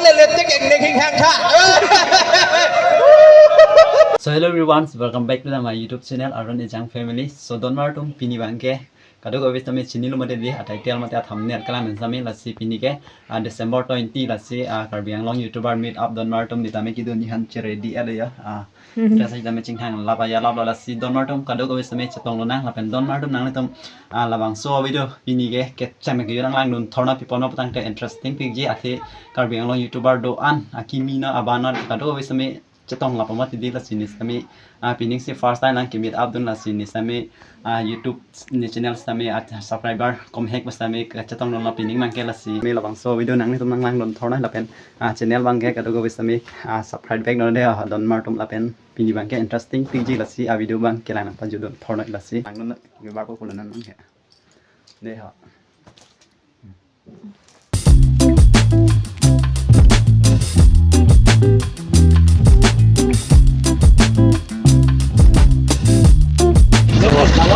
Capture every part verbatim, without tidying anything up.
Lele tek eng nek hing hang tha. So hello everyone, welcome back to the, my YouTube channel, Arun Ejang Family. So donmar atum, pini abangke kadokave sitame chinilo mati di, a title mate a thumbnail kelang pen sitame, lasi pini ke, ah, December twenty, lasi, ah, Karbi Anglong YouTuber meet up donmar atum sitame kedun nihan chere di ada ya. Ah, kita sitame chinghang lap ya lap lo, lasi donmar atum kadokave sitame chetong lonang lapen donmar atum nanglitum, ah, labangso video pini ke kechem ke yunang langdun thorna pipon ma putangte interesting pikji, athe Karbi Anglong YouTuber do-an akimi no aban no kadokave sitame chetong lap mati di, lasi ne sitame, ah, pining si first time nangke meet up dun, lasi ne sitame, ah, YouTube ne channel sitame, ah, subscriber komhek sitame chetong dun lo pining abangke, lasi me labangso video nanglitum nang langdun thorna lapen, ah, channel abangke kadokave sitame, ah, subscribe back non de, ah, donmar atum lapen pini abangke interesting pikji, lasi a video abang kelang nang pajudun thorna, lasi langdun na ke bar ko kulo nan abangke. De ha.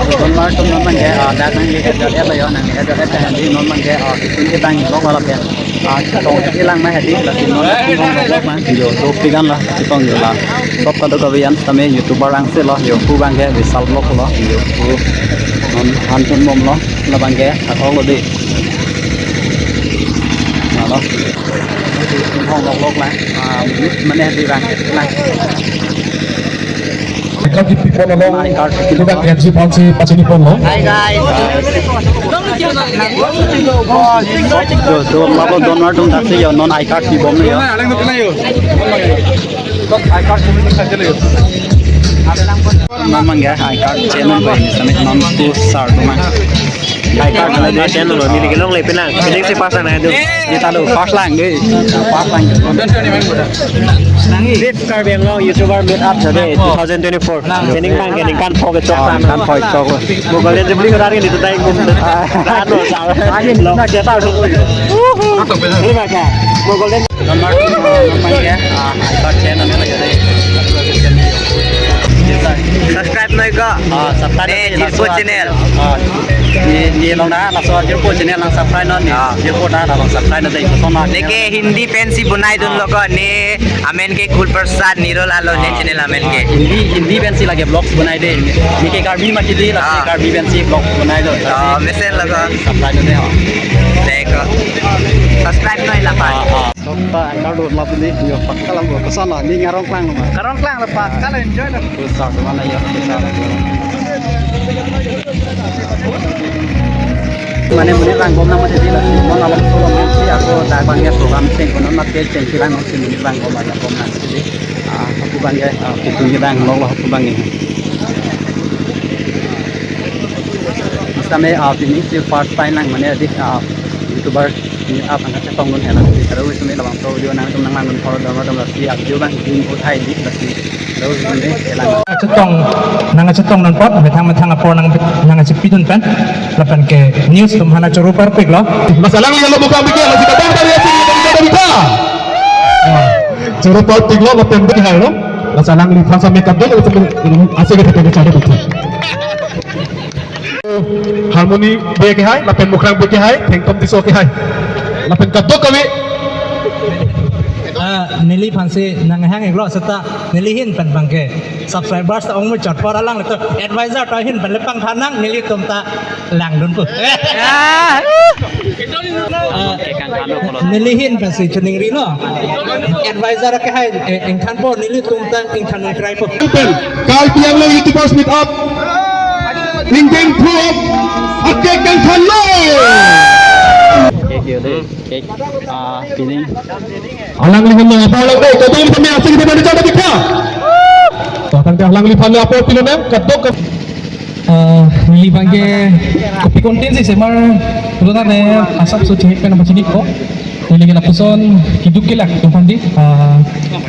Donmar atum non abangke, ah, dak nangli head head lo yo, nangli head head tadi non abangke, ah, kedun kedang vlog wala pen, ah, chetong kelang ma hedi, lasi non chetong vlog ma yo, so pigan la chetong yo la. Sop kadokave an sitame YouTuber angse lo, yo pu abangke Vishal Vlog lo, yo pu non han chun bom lo, labangke athok lo de. Nalo. Hong lok lok lang. Ah, mane di bang lang. Eka di people along. Itu kan N G Fancy pachini pon lo. Hi guys. Do do mabo donmar atum daksi yo, non I card di bom yo. I card simi ni saja lo. Non abangke I card channel ko ini sitame non tu sar tu mang. I card na channel lo, neli kelong le penang. Ini si first lang na do. Kita lo first lang de. First lang. Fifth Karbi Anglong YouTuber meet up today, two thousand twenty-four. Kening abangke ningkan pho kechok, ah, ningkan pho kechok. Mo golden jubilee ko dari ni tu tai kum. Ano sa. Lagi na kita. Ini maka. Mo golden. Donmar atum, ah, non abangke, ah, I card channel lo ya. Subscribe noi ko. Ah, subscribe ne, noi, Jirpo laso channel. Ah, ne, ne along na, laso Jirpo channel nang subscribe non ne. Ah. Jirpo na, nang subscribe non de, laso na. Neke Hindi pensi bonai dun lo ko, ne amen ke Kul Prasad Nirola lo, ne channel amen ke. Ah, Hindi, Hindi pensi lake vlogs bonai de. Neke Karbi mati di, lake Karbi pensi vlogs bonai lo. Ah, mesen lo ko. Subscribe non de ho. Deko. Subscribe noi lapen. Ah, ah. Sota, I card lap ni, yo, pakka lam ko, kosonlo, ne arong klang ma. Arong klang la, pakka la enjoy la. Pusar, mana yo, pusar. Mane monit vang bom nang mati di la, non alam solo mane si ako dak abangke program cheng ko, non mati cheng si lang, non si monit vang bom, vang bom nang mati di. Ah, ako abangke, ah, kedun kedang lo, ako abangke. Sitame, ah, pini si first time lang mane di, ah, YouTuber meet up angkat chetong dun hela. Kadokave sitame labangso video nangtum nang langdun thor donmar atum, lasi a video abang din uthai di, lasi kadokave sitame kelang. Chetong, nang chetong non apot, methang methang apor nang, nang chepi dun pen, lapen ke news atum aphan choro parpik lo. Laso alangli lo Mukhrang Bike, lasi kadang dari asin, dari kita. Ah, choro parpik lo, lapen bihar lo. Laso alangliphan sitame kadokave sitame, ase ke tete choro parpik. Harmony Bey akehai, lapen Mukhrang Bey akehai, Thengtom Tisso akehai. Lapen kadokave. Ah, neliphan si nanghang iklo seta neli ahin pen abangke subscribers ta ongmu chot por alanglitum advisor ta ahin pen le pangthan nang, nelitum ta langdun pu. Ah, neli ahin pensi chiningrilo. Advisor akehai, eh, ingthanpo, nelitum ta ingthan nangkrai po. Pen, Karbi Anglong YouTubers meet up. Ingdeng phu, akek kangthanlo. Cake yo de, cake. Ah, pining. Alangliphan lo, apa lang de, kadokave sitame ase ke tete choro dikha. Tangte alangliphan lo apor pilonang, kadok. Ah, neli abangke kopi content si semar, pura ne asap so chehek pen apa chini ko. Neli ke lapuson kiduk kelak tumpang di, ah,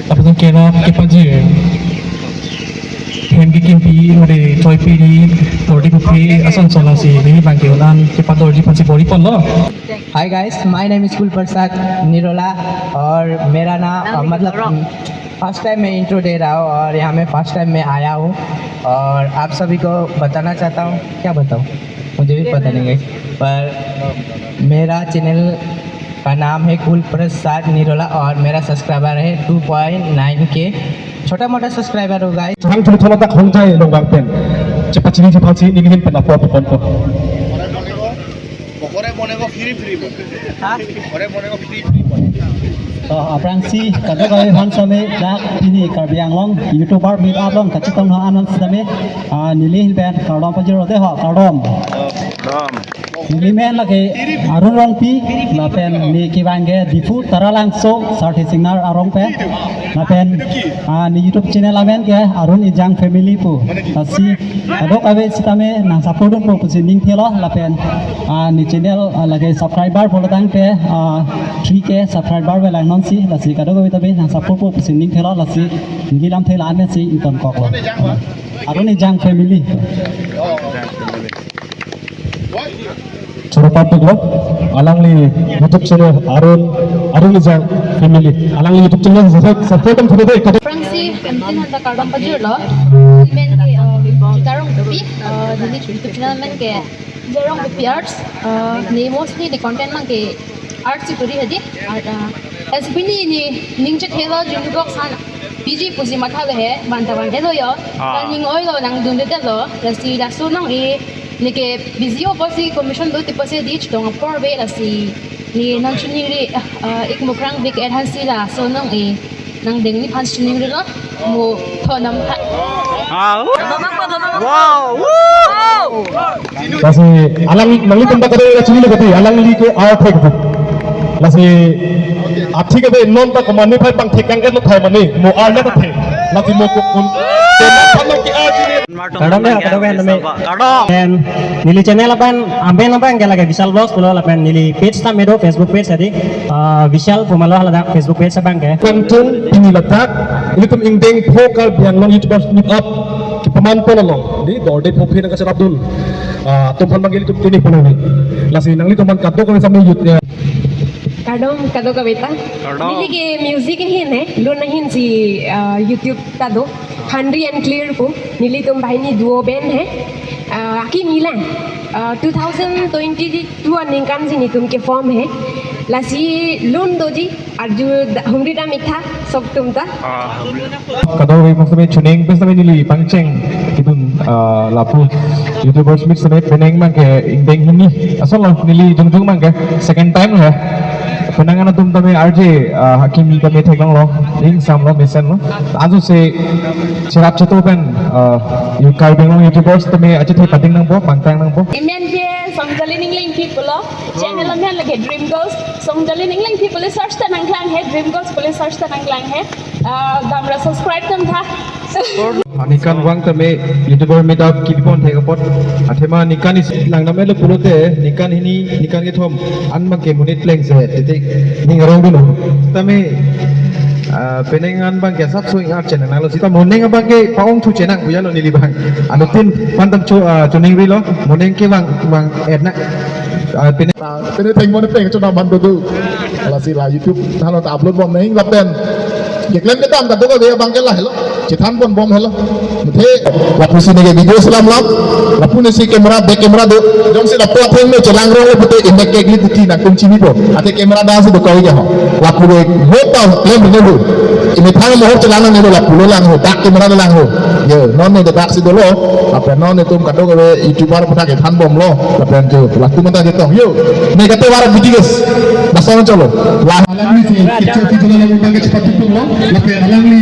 lapuson kerok kepajir. Hem kekimpi, mane choi piri, porti kopi, ason son si neli abangke unan kepadorji aphansi bor-i ponlo. Hi guys, my name is कुल प्रसाद निरोला और मेरा नाम, नाम अ, मतलब, लिखो। First time मैं इंट्रो दे रहा हूँ और यहाँ में फर्स्ट टाइम मैं आया हूँ और आप सभी को बताना चाहता हूँ, क्या बताऊँ, मुझे भी पता नहीं गाइस, पर मेरा चैनल का नाम है कुल प्रसाद निरोला और मेरा सब्सक्राइबर है टू पॉइंट नाइन के। छोटा मोटा सब्सक्राइबर हो guys. Chang chulu thola tak hongjai long bang pen. Chepachini chepachini ningin pen apo apo ponpo. Bokore bonego free free bon. Ha? Bokore bonego free free bon. Oh, aphrangsi kadokave aphan sitame dak pini Karbi Anglong YouTuber meet up along kachetong ha anan sitame, ah, neli ahin pen kardom pajirlo de ho, kardom. Kardom. Neli men lake Arun Rongpi, lapen ne kevang ke Diphu Taralangso, Sarthe Singnar arong pen, lapen, ah, ne YouTube channel amen ke Arun Ijang Family pu. Lasi kadokave sitame nang support dunpo pusi ning thelo, lapen, ah, ne channel, ah, lake subscriber pulo tangte, ah, three K subscriber avelang nonsi, lasi kadokave sitame nang support po pusi ning thelo, lasi neli lamthe la-an si ingtonkoklo. Arun Ijang Family. Choro papik lo, alangli YouTube channel Arun, Arun Ijang Family. Alangli YouTube channel subscribe, subscribe kami thode. Aphrangsi M T hanta kardom pajirlo. Amen ke, uh, Juta Rongpi, uh, neli YouTube channel amen ke Juta Rongpi Arts. Uh, ne mostly ne content abang ke arts si kuri hadi. Art, uh, as pini ne ning chethelo Junju Vlogs an P G pusi matha lo he, banta van elo yo. Ah. Kan ning oilo nangdunde lo, lasi laso nang e, neke busy o pusi commission do ti pusi di chitong apor ave lasi. Ne non chuningri, ah, ik mukrang big ad hansi laso nang e, nangdeng neliphan chuningrilo, mo thonam ha. Ah, wow, wow. Lasi alang nanglitum ta kadokave chinilo kati, alangli ke arthek tu. Lasi athik ave non ta komat ne phai pangthek kang et lo thai mane, mo arna ta thek. Lasi mo ko kun. Kardom ya, kardom ya, name. Kardom. Pen neli channel amen, amen abang ke lake Vishal Vlogs pulo, lapen neli page tame do, Facebook page adi, ah, Vishal Pumalo haladak Facebook page abang ke. Kangtung pini ladak, ilitum ingdeng pho Karbi Anglong YouTubers meet up kepaman pon along. Di dorde pho phe nang kacherap dun. Ah, atum aphan abang ilitum pini pon ni. Lasi nanglitum aphan kadokave sitame youth ya. Kardom, kadokave ta. Kardom. Neli ke music ahin he, lun ahin si, ah, YouTube ta do. Hanri and Clear pu, nelitum banghini duo band he. Ah, akimi lang. Ah, two thousand twenty-two aningkan si netum ke form he. Lasi lun doji, arju da-, humri dam ik tha, soktum ta. Ah, humri. Kadokave sitame chuning pen sitame neli pangcheng kedun, ah, lapu YouTubers meet sitame penang abang ke ingdeng hini. Asonlo neli jongjong abang ke second time lo he. Penang an atum tame R J, ah, akimi tame theklonglo, ingsamlo, mesenlo. Anso si cherap cheto pen, ah, yu Karbi Anglong YouTubers tame achethe pading nangpo, pangtang nangpo. Amen ke Songjali Ninglengpi pulo. Channel amen lake Dream Girls. Songjali Ninglengpi pule search ta nangklang he, Dream Girls pule search ta nangklang he. Ah, damra subscribe dam tha. Aningkan vang tame YouTuber meet up kebi pon thek apot. Athema ningkan isi lang dam et lo pulote, ningkan hini, ningkan kethom an abang ke monit plengse, titi ning arong dun. Tame, ah, penang an abang ke asap so ing-ar chenang lo. Sita moning abang ke pa-ong thu chenang puya lo neli abang. Anuttin aphan tam cho, ah, chuningrilo, moning ke vang, vang et na. Ah, pene, ah, pene thengmon peng chona man dodo. Lasi la YouTube nalo ta upload bom nang lapen. Keklem kedam kadokave abang ke lahelo. Chethan pon bom helo. Muthe lapusi neke video selam lam. Lapu nesi camera, back camera do. Jongsi lapu atheng me chelang rong le pute imek kek li tuti nangtum chinipo. Ate camera da si do koi ke ho. Lapu le hota klem rene do. Imethang mohor chelang nang ne do, lapu le lang ho, back camera le lang ho. Yo, non ne de back si dolo. Lapen non netum kadokave YouTuber aputhak kethan bomlo, lapen ke latum anta ketong. Yo, ne kate war B T S. Lason cholo. La alangli si kitche ti jala lalu bangke cepat tupung lo, lapen alangli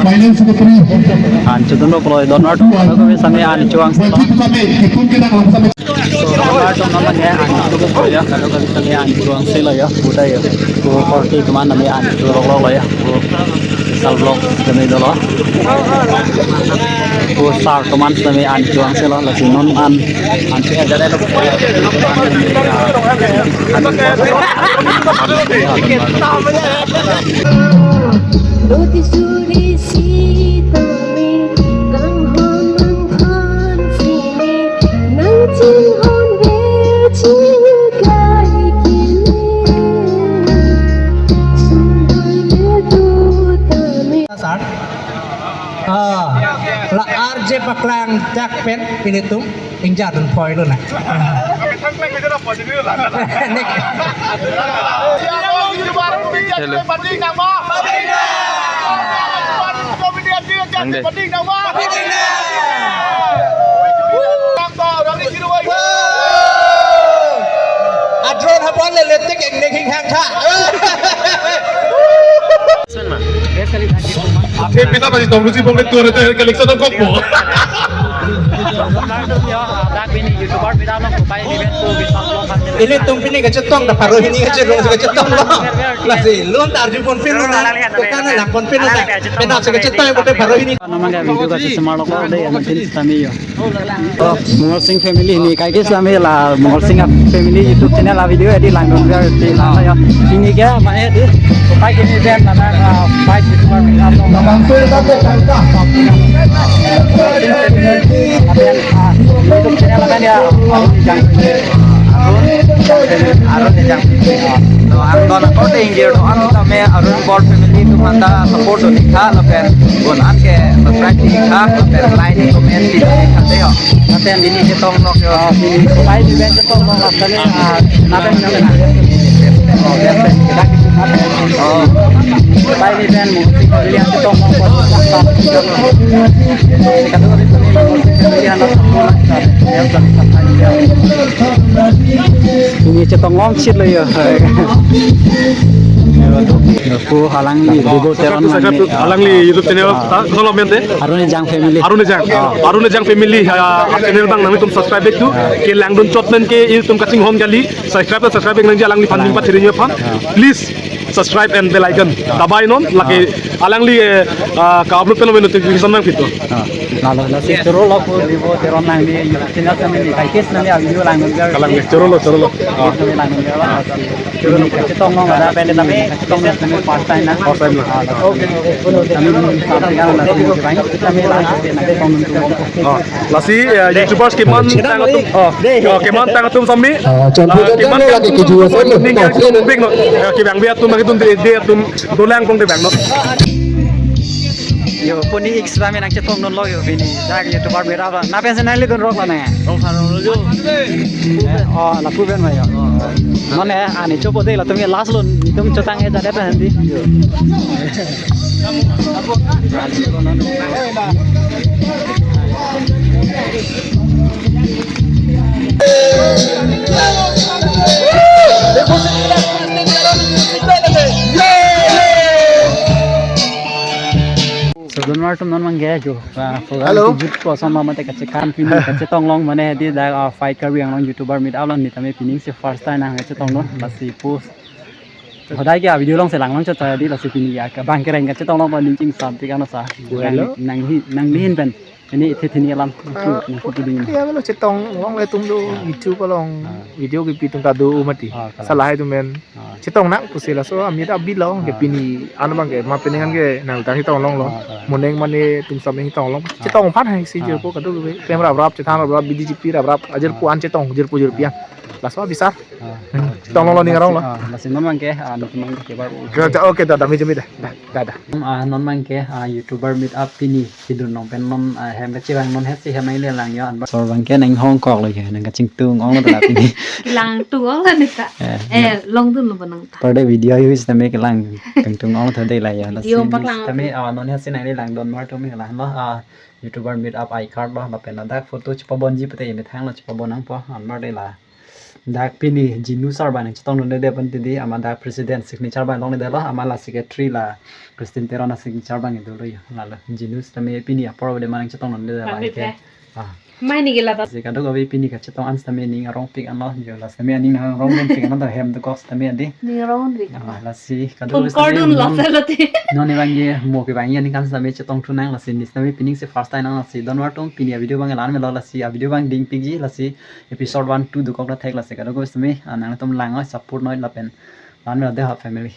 finance secretary. An chedun lo pulo, don art, kadokave sitame an chuang si lo. Wajib sitame itum ke dak lam sitame. So, don art, don art, ya, an chedun lo pulo ya, kadokave sitame an chuang si lo ya, budai ya. Ko korte teman nami an chedun lo lo ya. Ko Vishal Vlogs kami dolo. Ko sar teman kami an chuang si lo, lasi non an, an si ada lo. Roti suri sitame, kanghon mangkhan sini, nang chinghon ve chingkai kini. Sungkoi le tu tame. Sar. Ah, la R J paklang jak pen ilitum ingjadun poi lo na. Nek. Hello. Nang deh. Adron hapon le letik eng ning hing hang tha. Athe pita pasi tong rusi bong le tuan itu collection of kokpo. Ilitum pini kachetong ta pharo hini kachetong kachetong lo. Lasi lun ta arju ponpin lo na. Kana lang ponpin lo ta. Pena se kachetong pote pharo hini. Nama ga video ka chisma lo ko de yang tin sami yo. Mongol Singh family ni kai ke sami la Mongol Singh family YouTube channel la video edi langdun ver ti la yo. Ini ke apa ya di? Kai ke ni den mana kai YouTuber mi la. YouTube channel apa dia? Arun Ejang. To ang don according dia to ang tame Arun Bor family atum anta support do nikha lapen bon an ke subscribe nikha lapen like ni comment ni nikha te yo. Lapen ini chetong nok yo. Pai ni ben chetong nok lapen ah, lapen lapen. Oh, lapen kita kita. Oh. Pai ni ben mo ti ko lian chetong nok. Kita tu ni mo ti ko lian nak. Ini chetong long chit lo yo. Pu alangli Bibo Teron nangli. Alangli YouTube channel ta koson amen te? Arun Ejang family. Arun Ejang. Arun Ejang family, ah, channel abang nangtum subscribe back to. Ke langdun chot pen ke itum kachinghon kali. Subscribe ta subscribe nangji alangli funding pa chiri aphan. Please subscribe and bell icon. Dabai non lake alangli, eh, ah, ka upload pen notification nangpito. Ah, lalo, lasi choro lo pu Bibo Teron nangli YouTube channel kami ni kaikis nangli video langdun. Kalang choro lo, choro lo. Kami langdun. Chetong long ada pen tapi chetong long kami first time na. First time na. Ah, okay. Kami sampai kan lasi kami lang kami chetong long. Oh, lasi, eh, YouTubers keman tang atum. Oh, oh, keman tang atum sami. Ah, contoh ah, kan keman lo tang lagi atum kejual sami. Ning kan atum big no. Eh, kibang bi atum lagi atum de de atum dolang pong de bang no. Yo, puni X rame nang chetong non lo yo pini. Dak YouTuber mera ba. Na pen se nangli don rok la ne. Rong phan rong lo jo. Eh, oh, lapu pen ma yo. Oh. Non eh, ani chopo de latum ke last lo, netum chotang eh jade pen di. Yo. So, don mar atum non mangge jo. Ah, program hello. Kejut ko sama mate kachekan pini kachetong long mane di dak, ah, fight Karbi Anglong YouTuber meet up long ni tame pining si first time nang kachetong non lasi pu. Hodai ke video long selang long chot di lasi pini ya ke bang kereng kachetong long paning ching sam ti kan sa. Hello. Nang hi nang lihin pen. Ini iti tini alam. Ah, nang kutu ding. Iya lo chetong long le tum do YouTube along video ke pitung ta do mati. Ah, kalang. Salah itu men. Ah. Chetong nang pusi laso ami ta bilo ke ah. Pini anu bang ke ma pini kan ke nang tang chetong long lo. Ah, ah. Moneng mane tum sameng chetong long. Ah. Chetong phan hai si ah. Jirpo kadu ke pem rap rap chethan rap rap B D G P rap rap ajar ah. Puan chetong jirpo jirpian. Laso bisar. Ah. Hmm. Chetong long lo ning arong lo. Ah, lasi non bang ke ah, non bang ke baru. Oke, oke, dah, dah, meja, meja. Dah, dah, dah. Ah, non bang ke ah, YouTuber meet up pini. Sidun long pen non, ah, hem kachevang non het si hem ai le lang yo an. Sor bang ke nang hong kok lo ke nang kachingtung ong lo la pini. Langtung ong lo ne ta. Eh, eh, longdun lo bonang ta. Pade video use tame kelang kangtung ong tha de la ya. Video lasi paklang tame, ah, non het si nang le langdun mar tame la lo, ah, YouTuber meet up I card lo lapen ladak photo chepabonji pute methang lo chepabon nangpo an mar de la. Dak pini Jinu sar bang nang chetong non de pen tidi ama dak president signature bang long de lo ama la secretary la Christine Teron a signature bang idu lo yo. Lalo Jinu sitame pini apor de manang chetong non de la bang ke. Ah. Mai ni gila ta. Si kadok abi pini kachetong an sitame ning arong pik an lo yo la sitame aning nang arong pik an lo hem de kok sitame adi. Ning arong pik an. Ah, lasi kadok. Pun abi sitame kordun la non, selo ti. Non ni bang ye mo ke bang ye ning kan sitame chetong thu nang lasi ni sitame pining si first time nang lasi don war tum pini a video bang lan me lo lasi a video bang ding pik ji lasi. Episode one, two dokok ta thek lasi kadokave sitame, ah, nangtum lang oi support noi lapen. Lan me de ha family.